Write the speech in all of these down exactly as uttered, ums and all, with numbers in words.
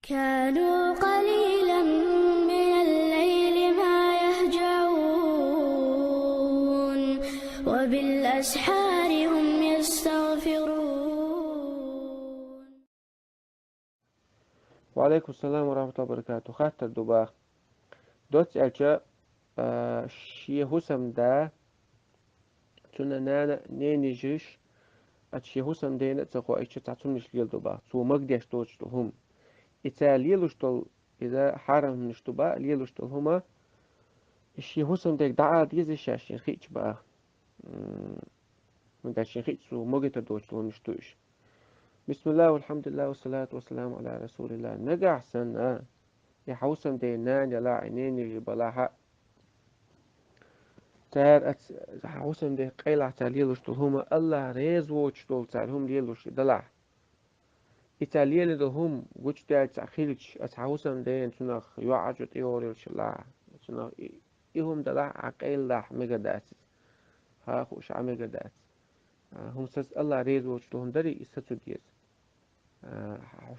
كانوا قليلا من الليل ما يهجعون وبالأسحار هم يستغفرون. وعليكم السلام ورحمة الله وبركاته. Хаттар ду бах. Доц элча ши хусам да цуна нана ненижиш а ши хусам дена ца хо ича ца цуниш лел ду бах. Цу магдеш доч ду хум. Ица лелуш дол иза харам ниш ду ба лелуш дол хума. Ши хусам дег да а дизиша шин хич бах. Мм, да шин хич цу магдеш доч ду ниш душ. بسم الله والحمد لله والصلاة والسلام على رسول الله. Нагахь санна, я хьаусам дей нана яла, и ненижи балахьа. Цар ац хьаусам дей къайлахь цар лелуш дул хӀума, Аллах реза воч дол цар хӀум лелуш далахь. И цар лели дул хӀум гуч даьлча хилч, ац хьаусам дей цунах йоӀачу тӀеорилча лахь. Цунах и хӀум далахь а къайлахь мега дац. Ха хуш а мега дац. ХӀум саз Аллах реза воч дул хӀум дари, и сацу деза.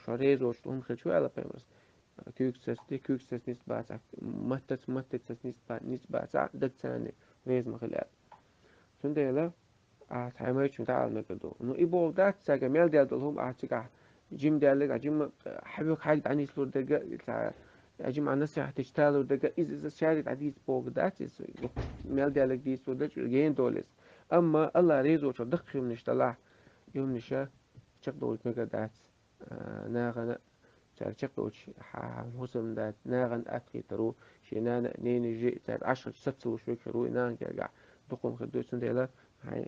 Хьо реза воч дул хӀум хилчу аьла пайхамарс. Куьйгсас де, куьйгсас ниц баца, маттац, маттацас ниц ба-, ниц баца, даг царни реза ма хилаьл. Цундела, а, цхьаймайчун даӀал мега ду. Ну, и бог дац, цага мел дел дул хӀум, а, цигахь, жим деллиг, а, жим, хьабюк хьайг дӀанислур дега, ца, а, жим, а, насихьатич талур дега, из, из, шари дӀадиц бог дац, из, мел деллиг дицур деч, ген долес. Амма Аллах реза воч дул дакх юмниш далахь, юмниша чакхдолч мега дац. Нагана цар чакхдолч хьа-, хьусам дац, нагана атхитару, ши нана, нени жи, цар ашхач сацалуш векхару, и наган кергахь дукхум хир ду, цундела хьай,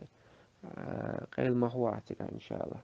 а, къел ма хӀуа цигахь, иншаллах.